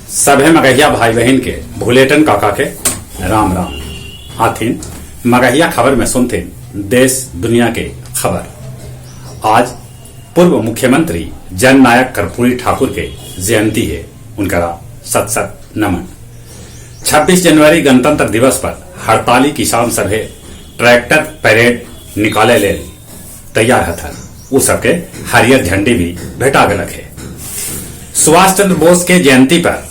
सभे मगहिया भाई बहिन के भुलेटन काका के राम राम। आथिन मगहिया खबर में सुनथिन देश दुनिया के खबर। आज पूर्व मुख्यमंत्री जननायक कर्पूरी ठाकुर के जयंती है, उनका सत सत नमन। 26 जनवरी गणतंत्र दिवस पर हड़ताली किसान सभे ट्रैक्टर परेड निकाले ले तैयार हथन। उ सबके हरियर झंडी भी भेटा गलक है। सुभाष चंद्र बोस के जयंती पर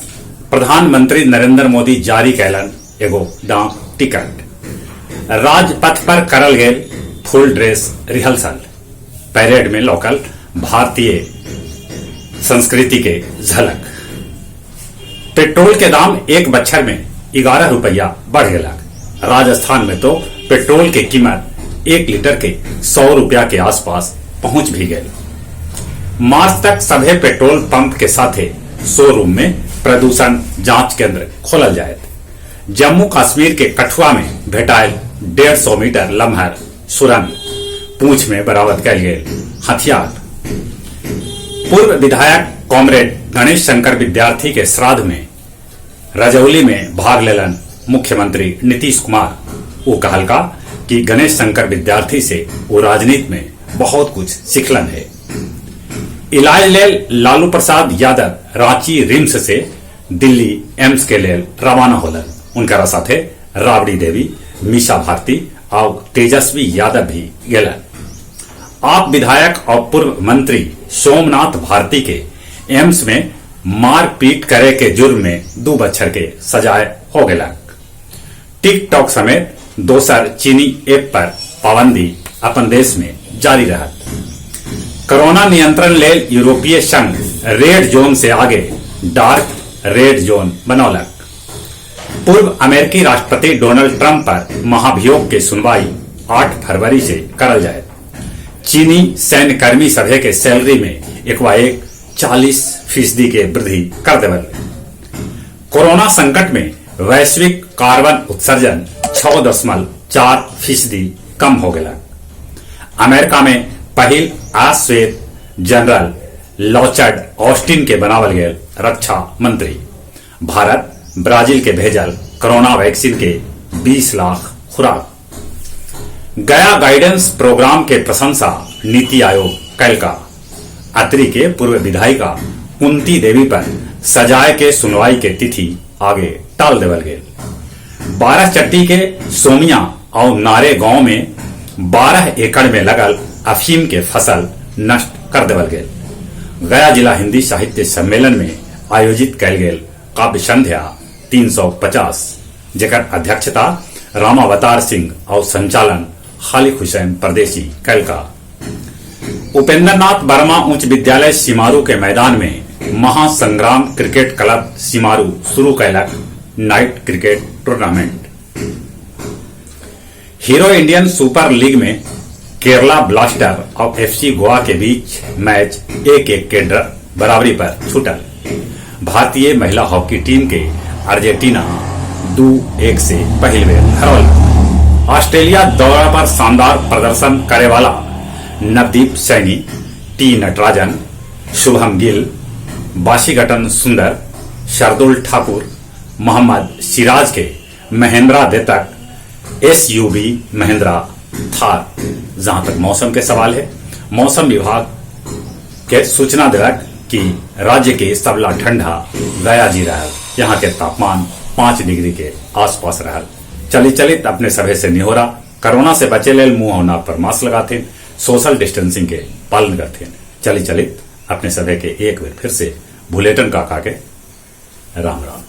प्रधानमंत्री नरेंद्र मोदी जारी कैलन एगो डाक टिकट। राजपथ पर करल गेल फुल ड्रेस रिहर्सल। परेड में लोकल भारतीय संस्कृति के झलक। पेट्रोल के दाम एक बच्छर में 11 रुपया बढ़ गया। राजस्थान में तो पेट्रोल के कीमत 1 लीटर के 100 रुपया के आसपास पहुंच भी गए। मार्च तक सभे पेट्रोल पंप के साथे शोरूम में प्रदूषण जांच केंद्र खोलल जाए। जम्मू कश्मीर के कठुआ में भेटायल 150 मीटर लम्हर सुरंग, पूंछ में बरामद कयल गेल हथियार। पूर्व विधायक कॉमरेड गणेश शंकर विद्यार्थी के श्राद्ध में रजौली में भाग लेलन मुख्यमंत्री नीतीश कुमार। वो कहलका कि गणेश शंकर विद्यार्थी से वो राजनीति में बहुत कुछ सिखलन है। इलाज लेल लालू प्रसाद यादव रांची रिम्स से दिल्ली एम्स के लेल रवाना होलन। उनका साथे राबड़ी देवी, मीसा भारती और तेजस्वी यादव भी गेलन। आप विधायक और पूर्व मंत्री सोमनाथ भारती के एम्स में मारपीट करे के जुर्म में 2 बच्छर के सजाए हो गया। टिकटॉक समेत दोसर चीनी ऐप पर पाबंदी अपन देश में जारी रहत। कोरोना नियंत्रण लेल यूरोपीय संघ रेड जोन से आगे डार्क रेड जोन बनौलक। पूर्व अमेरिकी राष्ट्रपति डोनाल्ड ट्रंप पर महाभियोग के सुनवाई 8 फरवरी से करल जाए। चीनी सैन्यकर्मी सभे के सैलरी में एक 40% के वृद्धि कर देवल। कोरोना संकट में वैश्विक कार्बन उत्सर्जन 6.4% कम हो गया। अमेरिका में पहिल अश्वेत जनरल लॉचर्ड ऑस्टिन के बनावल गए रक्षा मंत्री। भारत ब्राजील के भेजल कोरोना वैक्सीन के 20 लाख खुराक। गया गाइडेंस प्रोग्राम के प्रशंसा नीति आयोग कैलका। अत्री के पूर्व विधायिका कुंती देवी पर सजाए के सुनवाई के तिथि आगे टाल देवल गेल। 12 चट्टी के सोमिया और नारे गांव में 12 एकड़ में लगल अफीम के फसल नष्ट कर देवल गेल। गया जिला हिंदी साहित्य सम्मेलन में आयोजित कैल गेल काव्य संध्या 350 जेकर अध्यक्षता रामावतार सिंह और संचालन खालिक हुसैन परदेसी कैलका। उपेंद्र नाथ वर्मा उच्च विद्यालय सिमारू के मैदान में महासंग्राम क्रिकेट क्लब सिमारू शुरू कैलक night cricket tournament. Hero Indian super league में केरला ब्लास्टर और एफसी गोवा के बीच मैच 1-1 के बराबरी पर छूटल। भारतीय महिला हॉकी टीम के अर्जेंटीना 2-1 से पहिल बेर हरौलक। ऑस्ट्रेलिया दौरा पर शानदार प्रदर्शन करे वाला नवदीप सैनी, टी नटराजन, शुभम गिल, वाशिंगटन सुंदर, शार्दुल ठाकुर, मोहम्मद सिराज के महिंद्रा देतक एसयूवी महिंद्रा थार। जहां तक मौसम के सवाल है, मौसम विभाग के सूचना दिलक कि राज्य के सबला ठंडा गया जी रहा। यहाँ के तापमान 5 डिग्री के आसपास रहा। चली चलित अपने सभे से निहोरा, कोरोना से बचे लेल मुंह और नाक पर मास्क लगाते, सोशल डिस्टेंसिंग के पालन करते। चली चलित अपने सभे के एक बार फिर से भुलेटन काका के राम राम।